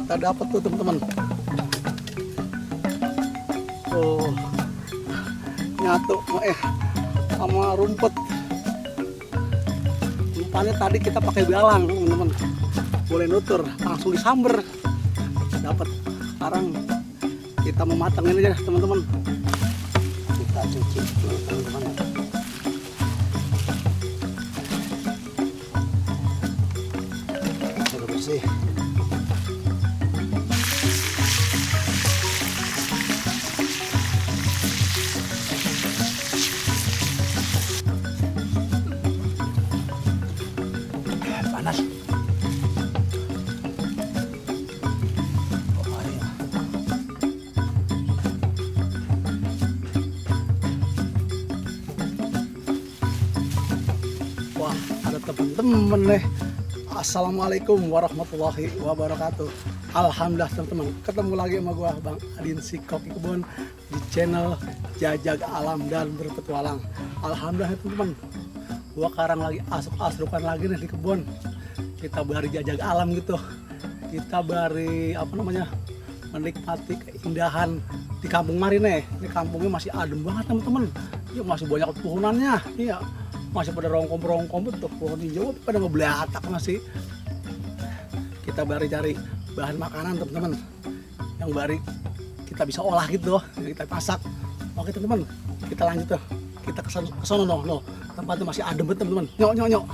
kita dapat tuh teman-teman. Tuh nyatu sama rumput. Umpannya tadi kita pakai belang teman-teman, boleh nutur langsung disamber dapat. Sekarang kita mematangin aja teman-teman. Kita cuci dulu teman-teman. Sudah bersih. Panas. Wah, ada teman-teman nih. Assalamualaikum warahmatullahi wabarakatuh. Alhamdulillah teman-teman, ketemu lagi sama gua Bang Adin si Koki Kebun di channel Jajag Alam dan Berpetualang. Alhamdulillah teman-teman, gua sekarang lagi asrukan lagi nih di kebun. Kita bari jajag alam gitu. Kita bari menikmati keindahan di kampung Marine. Ini kampungnya masih adem banget teman-teman. Ya masih banyak pohonannya. Iya. Masih pada rongkom-rongkom tuh pohon hijau pada ngebelatak masih. Kita bari cari bahan makanan teman-teman yang bari kita bisa olah gitu, kita masak. Oke teman-teman, kita lanjut tuh. Kita ke sono no. Tempatnya masih adem banget teman-teman. Nyok.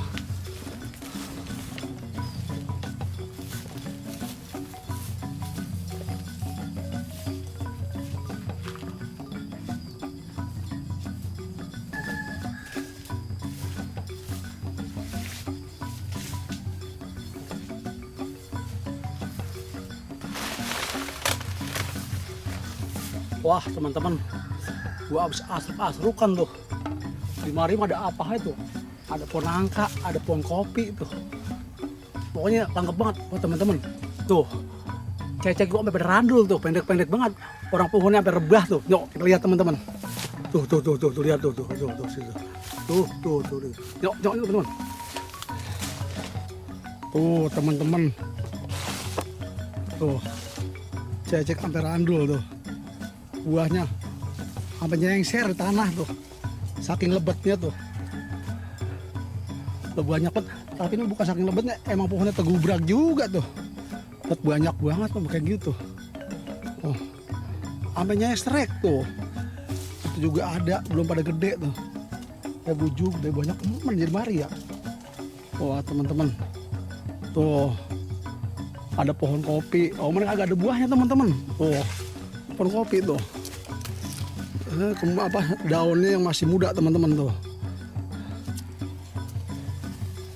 Wah teman-teman, gua habis asruk-asrukan tuh. Di mari ada apa itu? Ada pohon nangka, ada pohon kopi tuh. Pokoknya lengkap banget buat teman-teman. Tuh, cecek gua sampai pada randul tuh, pendek-pendek banget. Orang pohonnya sampai rebah tuh. Yuk kita lihat teman-teman. Tuh, lihat tuh situ. Tuh. Yuk teman-teman. Tuh teman-teman. Tuh, cecek sampai randul tuh. Buahnya sampai nyengser di tanah tuh, saking lebetnya tuh. Banyak banget, tapi ini bukan saking lebetnya, emang pohonnya tegubrak juga tuh. Banyak banget tuh kayak gitu. Oh, sampai nyesrek tuh. Itu juga ada, belum pada gede tuh. Kayak bujuk, deh banyak teman jadi mari ya. Wah teman-teman, tuh ada pohon kopi. Oh mereka agak ada buahnya teman-teman. Tuh. Pohon kopi tuh, daunnya yang masih muda teman-teman tuh.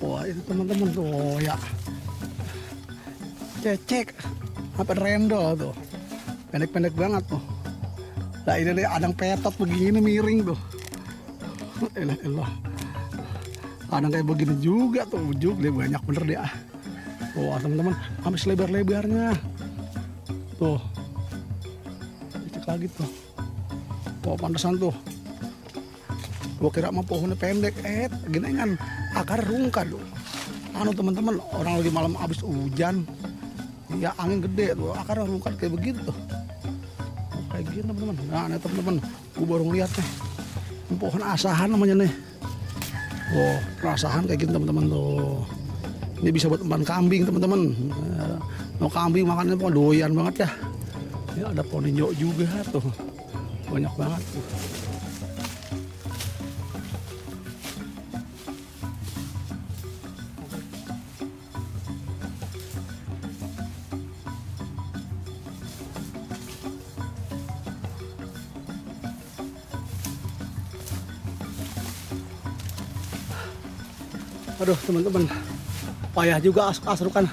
Wah itu teman-teman tuh ya, cecek apa rendol tuh, pendek-pendek banget tuh. Nah ini nih adang petot begini miring tuh. Elah, adang kayak begini juga tuh, ujuk deh banyak bener deh. Wah teman-teman, habis lebar-lebarnya tuh. Lagi tuh, wah pantesan tuh. Gua kira mah pohonnya pendek, gini kan akar rungkad tuh. Anu teman-teman, orang lagi malam abis hujan, ya angin gede tuh, akar rungkad kayak begitu. Kayak gini teman-teman. Nah nih teman-teman, gua baru ngeliat nih, pohon asahan namanya nih. Oh, asahan kayak gini teman-teman tuh. Ini bisa buat umpan kambing teman-teman. Mau kambing makannya pokoknya doyan banget ya. Ya ada pohon hijau juga tuh, banyak banget tuh. Aduh teman-teman, payah juga asrukan.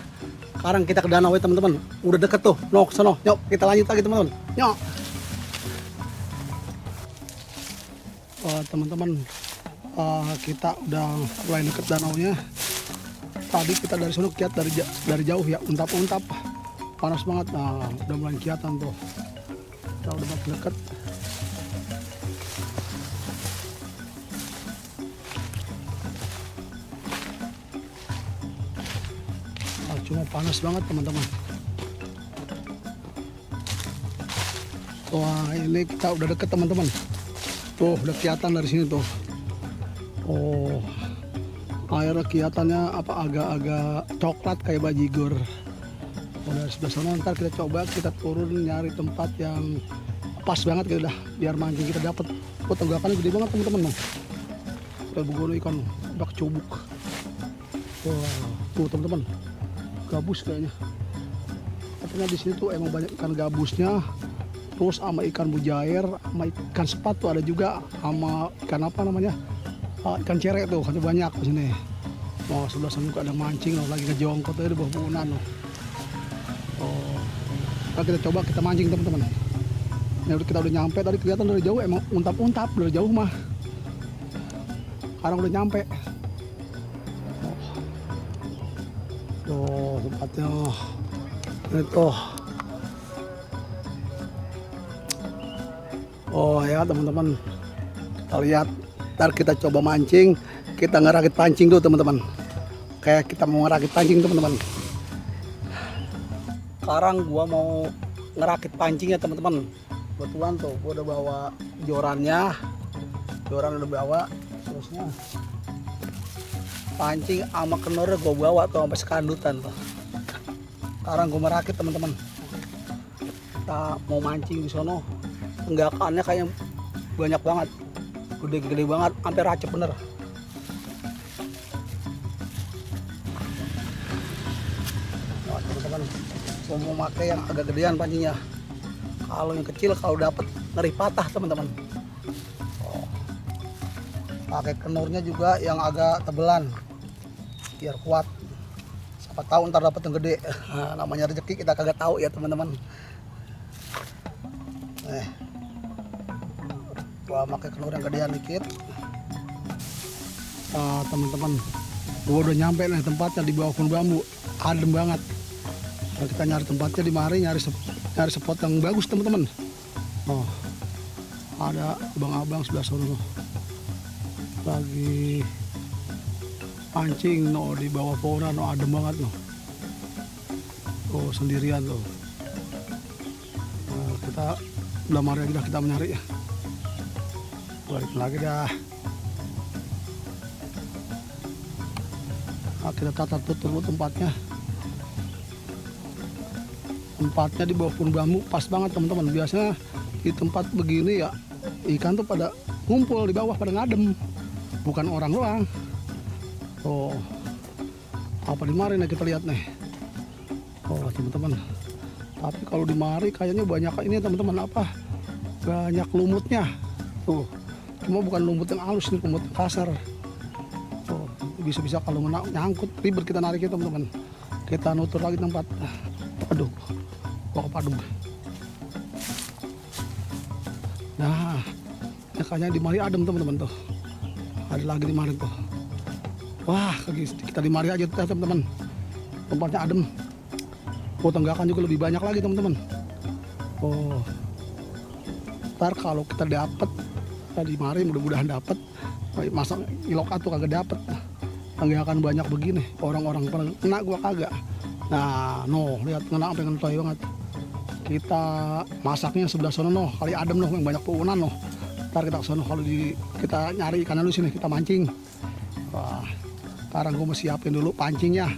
Sekarang kita ke danau ya teman-teman, udah deket tuh, sono, yuk kita lanjut lagi teman-teman, yuk. Teman-teman, kita udah mulai deket danaunya. Tadi kita dari sono kiat dari jauh ya, untap-untap, panas banget. Nah, udah mulai kelihatan tuh, kita udah makin deket. Cuma panas banget teman-teman. Wah, ini kita udah deket teman-teman. Tuh, udah kelihatan dari sini tuh. Oh, airnya kelihatannya apa agak-agak coklat kayak bajigur. Oh, dari sebelah sana ntar kita coba kita turun nyari tempat yang pas banget gitu dah, biar mancing kita dapat. Oh, tenggakannya gede banget teman-teman. Udah begono ikan, udah kecubuk. Wah, tuh teman-teman, gabus kayaknya. Katanya di sini tuh emang banyak ikan gabusnya. Terus sama ikan mujair, sama ikan sepat tuh ada juga, sama ikan apa namanya, ikan cerek tuh, katanya banyak di sini. Oh, sebelah sana juga ada mancing loh, lagi ngejongkot aja di bawah punan loh. Oh, kita coba kita mancing teman-teman. Ini kita udah nyampe, tadi kelihatan dari jauh emang untap-untap dari jauh mah. Sekarang udah nyampe. Tuh tempatnya, ini tuh. Oh ya teman-teman, kita lihat. Ntar kita coba mancing, kita ngerakit pancing dulu teman-teman. Kayak kita mau ngerakit pancing teman-teman. Sekarang gua mau ngerakit pancingnya teman-teman. Kebetulan tuh gua udah bawa jorannya, joran udah bawa, terusnya pancing sama kenornya gua bawa tuh sampai sekandutan tuh. Sekarang gua merakit teman-teman. Kita mau mancing di sono. Tenggakannya kayak banyak banget, gede-gede banget, sampai racep bener. Nah, teman-teman, saya mau pakai yang agak gedean pancingnya. Kalau yang kecil kalau dapat ngeri patah teman-teman. Oh. Pakai kenurnya juga yang agak tebelan, biar kuat. Siapa tahu ntar dapat yang gede. Nah, namanya rezeki kita kagak tahu ya teman-teman. Gua pakai kenur yang gedean dikit. Teman-teman, gua udah nyampe nih tempatnya di bawah pohon bambu, adem banget. Nah, kita nyari tempatnya di mari, nyari spot yang bagus teman-teman. Oh, ada abang-abang sebelah sana lagi pancing no di bawah pohonan, no adem banget no. Oh, sendirian tuh. Nah, kita udah mari aja kita mencari ya. Balik lagi dah. Nah, kita tata tutur tempatnya. Tempatnya di bawah pohon bambu pas banget teman-teman. Biasanya di tempat begini ya ikan tuh pada ngumpul di bawah pada ngadem, bukan orang doang. Oh, apa di mari nih kita lihat nih. Oh teman-teman, tapi kalau di mari kayaknya banyak ini teman-teman, apa banyak lumutnya tuh. Cuma bukan lumut yang halus nih, lumut yang kasar. Oh, bisa-bisa kalau nyangkut ribet kita nariknya teman-teman. Kita nutur lagi tempat. Aduh, gua kepadung. Nah, ya kayaknya di mari adem teman-teman tuh. Ada lagi di mari tuh. Wah, kita di mari aja tuh teman-teman. Tempatnya adem. Oh, tenggakan juga lebih banyak lagi teman-teman. Oh, ntar kalau kita dapet di mari, mudah-mudahan dapat. Masa ilok tuh kagak dapat, tenggakan banyak begini, orang-orang pernah kena, gua kagak. Nah, no, lihat kena sampai ngentoy banget. Kita masaknya sebelah sana no, kali adem no, yang banyak puunan no. Ntar kita kesana, kalau kita nyari ikan dulu sini, kita mancing. Wah, sekarang gua mau siapin dulu pancingnya.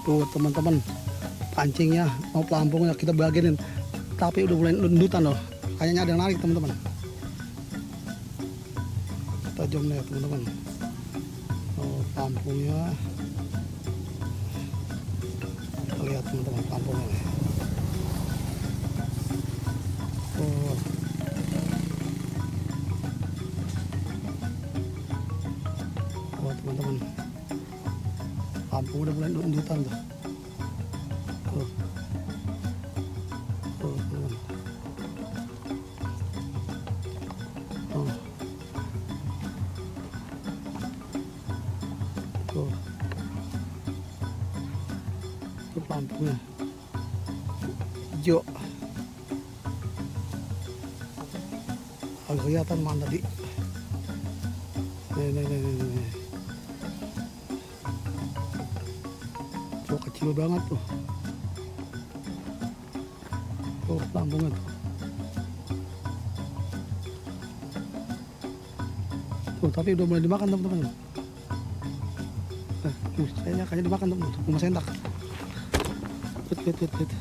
Tuh teman-teman, pancingnya mau pelampungnya kita bagiin, tapi udah mulai lendutan loh, kayaknya ada yang narik teman-teman. Kita jom lihat teman-teman. Oh, pelampungnya kita lihat teman-teman, pelampungnya oh. Oh teman-teman, Kampung udah mulai indutan tuh. Tuh. Tuh, teman-teman. Tuh. Tuh. Tuh lampunya. Hijau. Agak kelihatan mana tadi. Nih. Tuh kecil banget tuh. Tuh lampunya tuh. Tuh tapi udah mulai dimakan teman-teman. Kayaknya dimakan teman-teman. Rumah sentak. Lihat.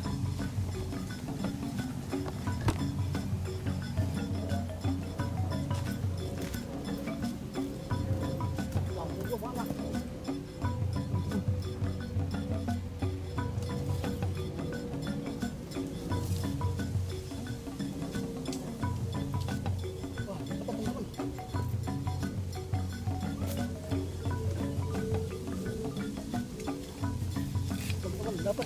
Dapat.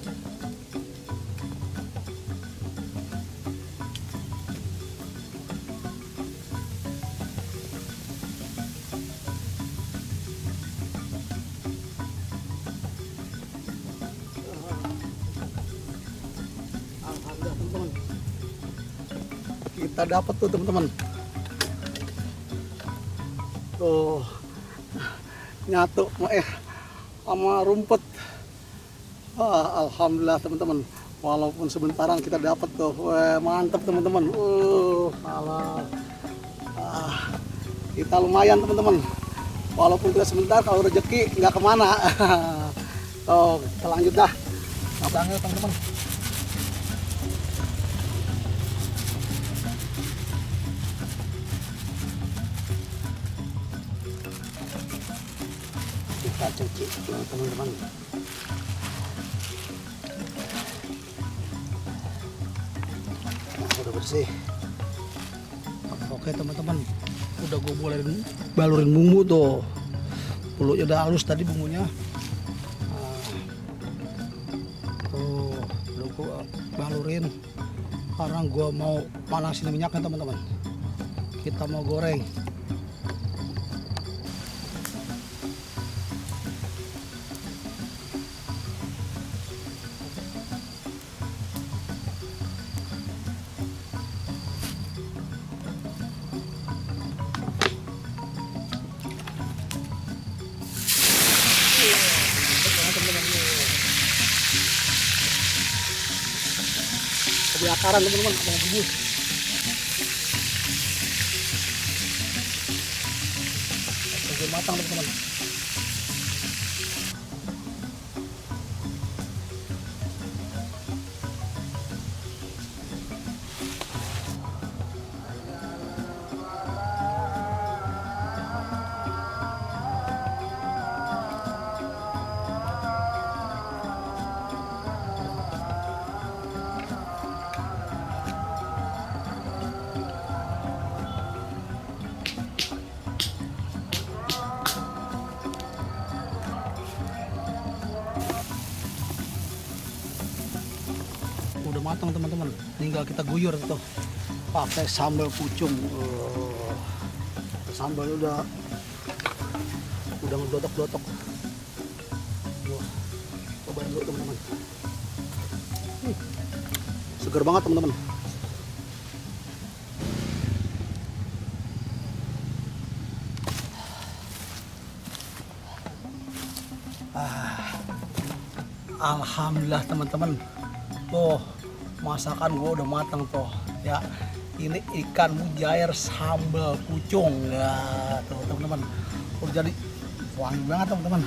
Alhamdulillah teman-teman. Kita dapat tuh teman-teman. Tuh nyatu sama rumput. Alhamdulillah teman-teman, walaupun sebentaran kita dapat tuh. Mantap teman-teman. Kita lumayan teman-teman, walaupun kita sebentar, kalau rezeki nggak kemana. Oh, kita lanjut dah nabangnya teman-teman. Kita cuci teman-teman. Udah bersih. Oke teman-teman, udah gue boleh balurin bumbu tuh. Bulunya udah halus tadi bumbunya. Tuh udah gue balurin. Sekarang gue mau panasin minyaknya teman-teman. Kita mau goreng. Di akaran teman-teman, mau rebus. Sampai matang teman-teman. Udah matang teman-teman, tinggal kita guyur tuh pakai sambal pucung. Sambalnya udah ngedotok-dotok. Coba dulu teman-teman. Seger banget teman-teman. Alhamdulillah teman-teman. Tuh masakan gua udah matang tuh ya. Ini ikan mujair sambal pucung ya tuh teman-teman. Udah jadi wangi banget teman-teman.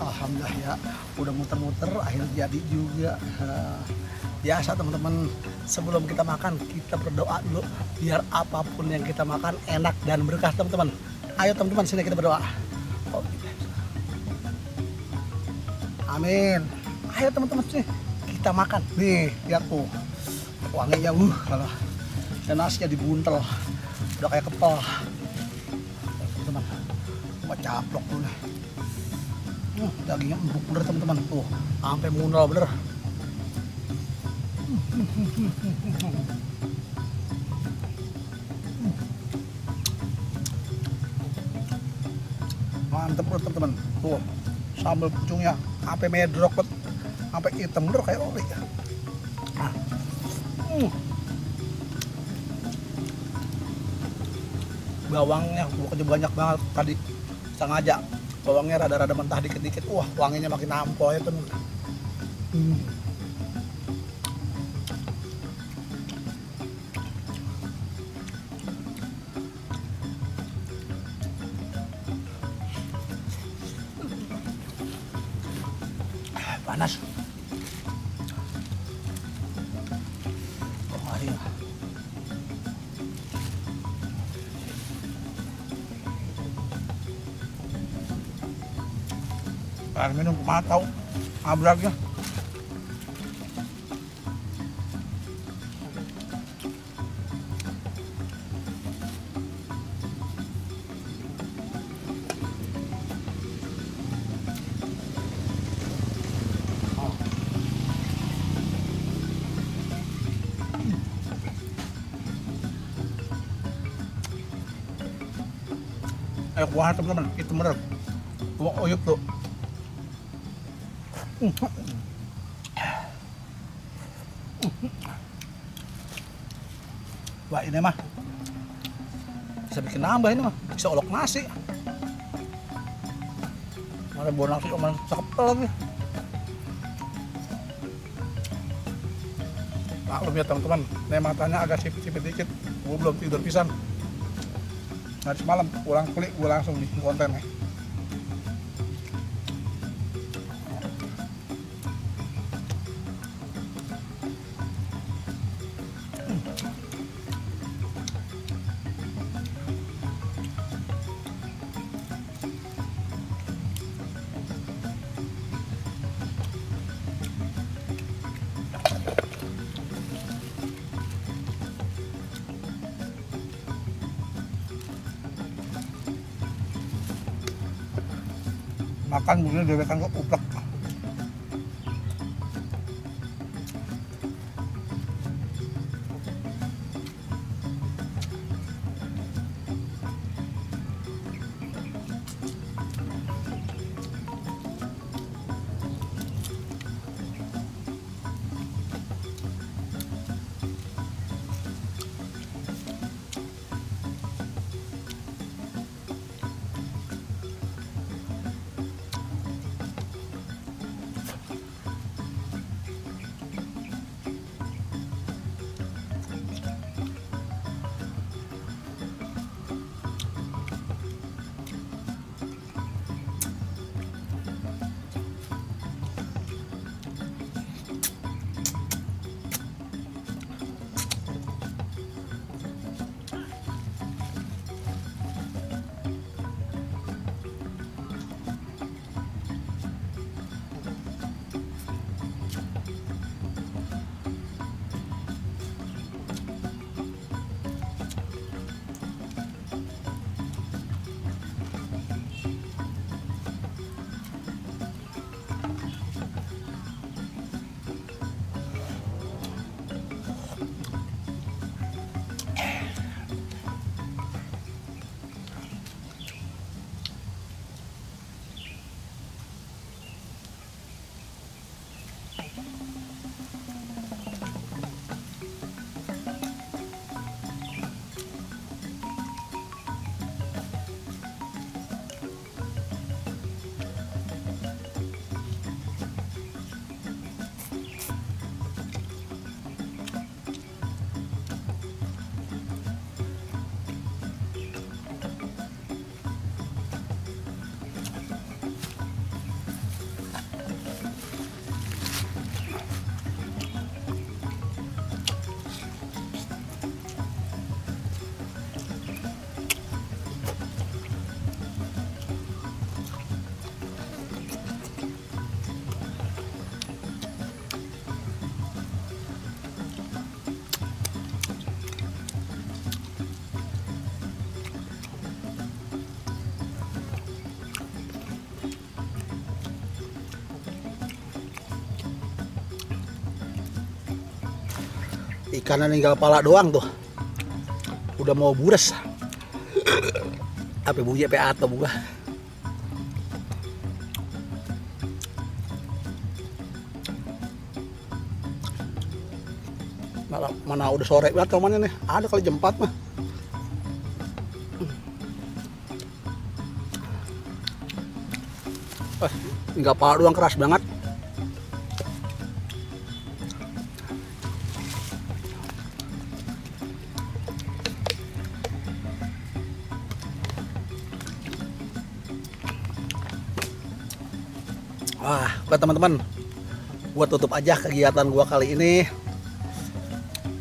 Alhamdulillah ya, udah muter-muter akhirnya jadi juga. Biasa teman-teman, sebelum kita makan kita berdoa dulu biar apapun yang kita makan enak dan berkah teman-teman. Ayo teman-teman, sini kita berdoa. Amin. Ayo teman-teman, sini kita makan. Nih lihat tuh wanginya, dan nasinya dibuntel udah kayak kepal teman-teman. Coba caplok dulu nih. Dagingnya empuk bener teman-teman. Tuh, sampai munal bener. Mantep bener teman-teman. Tuh, sambal pucungnya sampai medrok banget. Sampai hitam bener kayak ori. Nah. Bawangnya pokoknya banyak banget tadi. Sengaja bawangnya rada-rada mentah dikit-dikit. Wah, wanginya makin nampol ya teman. Panas. Oh, iya. Air minum kumatau, abragnya. Kuah teman-teman, itu bener. Kuah oyuk tuh. Wah, ini mah bisa bikin nambah ini mah, bisa olok nasi. Mana bawa nasi oman sekepel lagi. Maklum ya teman-teman, ini matanya agak sipit-sipit dikit. Gue belum tidur pisan. Hari semalam pulang klik gue langsung bikin konten nih. Makan bulunya dewekan ke uplek. Ikannya tinggal pala doang tuh. Udah mau bures. Apa bunyi apa atau buka? Mana udah sore banget temannya nih. Ada kali jam 4 mah. Tinggal pala doang keras banget. Wah, buat teman-teman, buat tutup aja kegiatan gua kali ini.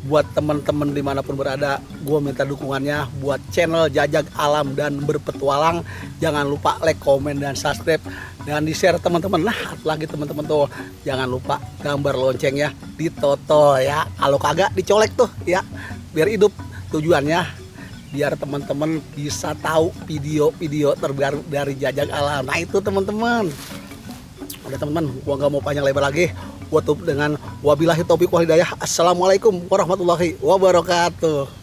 Buat teman-teman dimanapun berada, gua minta dukungannya buat channel Jajag Alam dan Berpetualang. Jangan lupa like, komen, dan subscribe, dan di share teman-teman. Nah, lagi teman-teman tuh, jangan lupa gambar loncengnya ditoto ya. Kalau kagak dicolek tuh ya, biar hidup. Tujuannya biar teman-teman bisa tahu video-video terbaru dari Jajag Alam. Nah itu teman-teman. Oke teman-teman, gua nggak mau panjang lebar lagi. Gua tutup dengan wabillahi taufiq wal hidayah. Assalamualaikum warahmatullahi wabarakatuh.